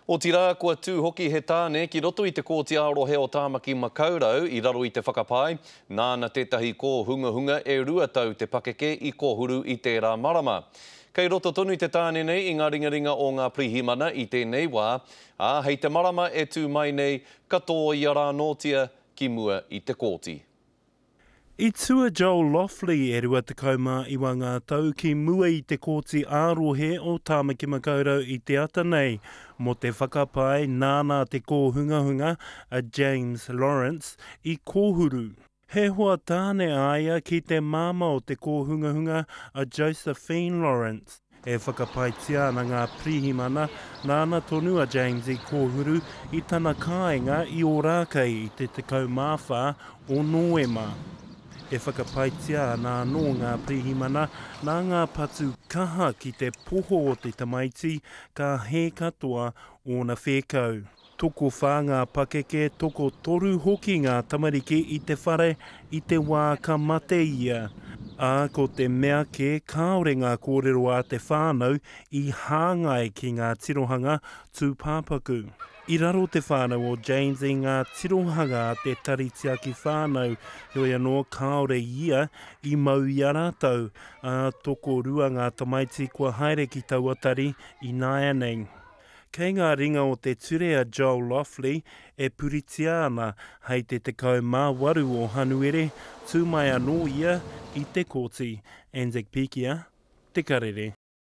Otirā, kua tū hoki he tāne ki roto i te Kōti ā-Rohe o Tāmaki Makaurau i raro i te whakapae, nāna tētahi kōhungahunga e rua tau te pakeke i kōhuru i tērā marama. Kei roto tonu te tāne nei i ngā ringaringa o ngā pirihimana i tēnei wā, ā, hei te marama e tū mai nei, ka tōia rānōtia ki mua i te kōti. I tū a Joel Lofley e 29 ngā tau ki mua i te Kōti ā-Rohe o Tāmaki Makaurau i te ata nei mō te whakapae nāna te kōhungahunga a James Lawrence i kōhuru. He hoa tāne a ia ki te māmā o te kōhungahunga a Josephine Lawrence. E whakapaetia ana ngā pirihimana nāna tonu a James i kōhuru i tana kāinga i Ōrākei i te 14 o Nōema. E whakapaetia ana anō ngā pirihimana nā ngā patu kaha ki te poho o te tamaiti ka hē katoa ōna whēkau. Tokowhā ngā pakeke, tokotoru hoki ngā tamariki i te whare i te wā ka mate ia. Ā, ko te mea kē kāore ngā kōrero a te whānau i hāngai ki ngā tirohanga tūpāpaku. I raro te whānau o James i ngā tirohanga a te Tari Tiaki Whānau, heoi anō kāore ia i mau i a rātou, ā, tokorua ngā tamaiti kua haere ki taua tari ināianei. Kei ngā ringa o te ture a Joel Lofley e puritia ana hei te 18 o Hanuere, tū mai anō ia i te kōti. Anzac Pikia, Te Karere.